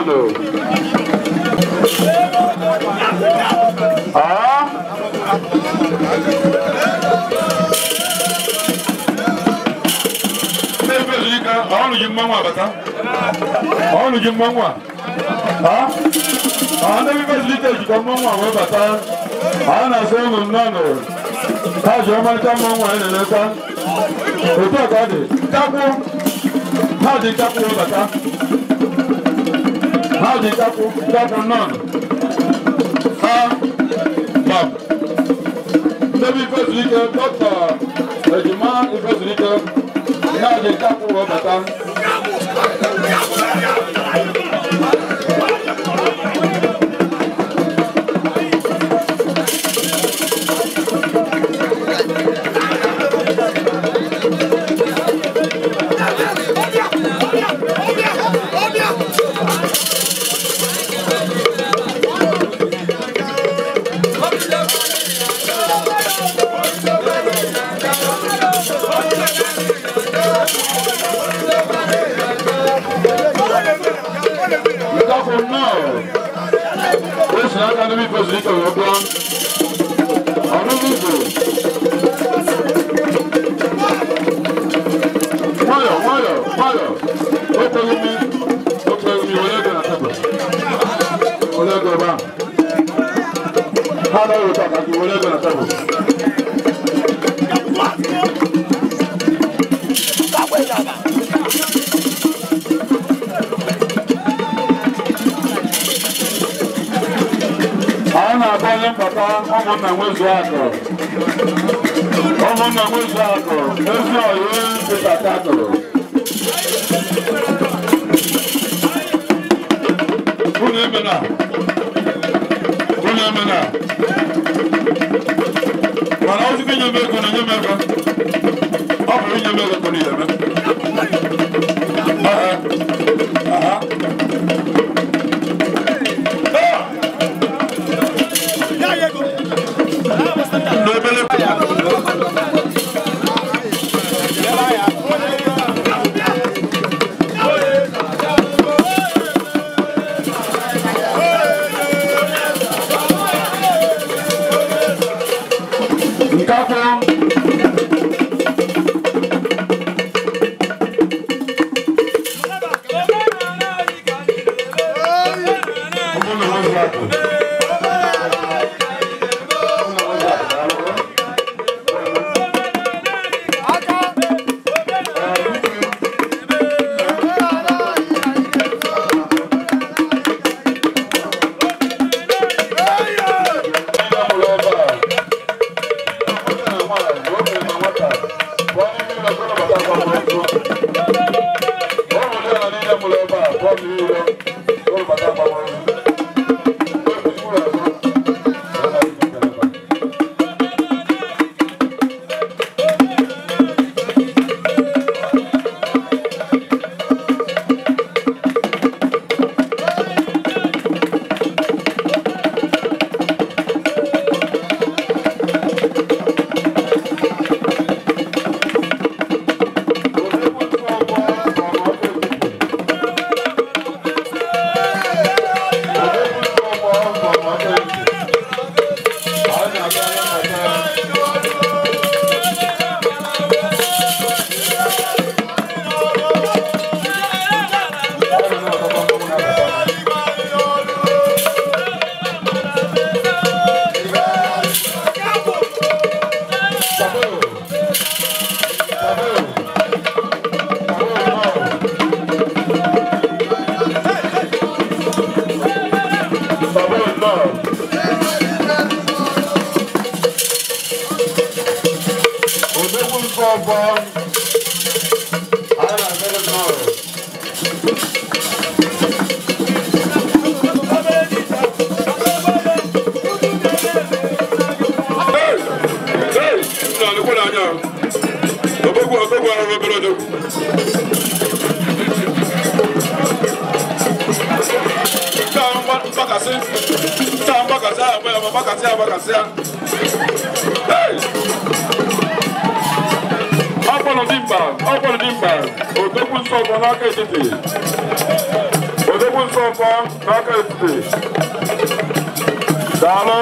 nnọọ. Ọnụ ji mmanwụ abata. Ọnụ ji mmanwụ a. Ndị Ifezulike jikọ mmanwụ a wee bata. A na-asị ụnụ nnọọ. Ha ji ọmarịcha mmanwụ anyị na-eleta. Otu a ka ọ dị. Nkakwụ. Ha ji nkakwụ wee bata. Ha ji nkakwụ nkakwụ nnọọ. Ha gbam. Ndị Ifezulike Dọkịta Ejima Ifezulike. Ha ji nkakwụ wee bata. Ụmụnna nwezu akụ, ezi ọyị Peter Tatụrụ. Unu emena, unu emena. Mana ozugbo inye m ego na enye m ego. Ọ bụrụ inye m ego ka unu eme. Aha. Odogwu Nsọfọ n'aka etiti. Daalụ.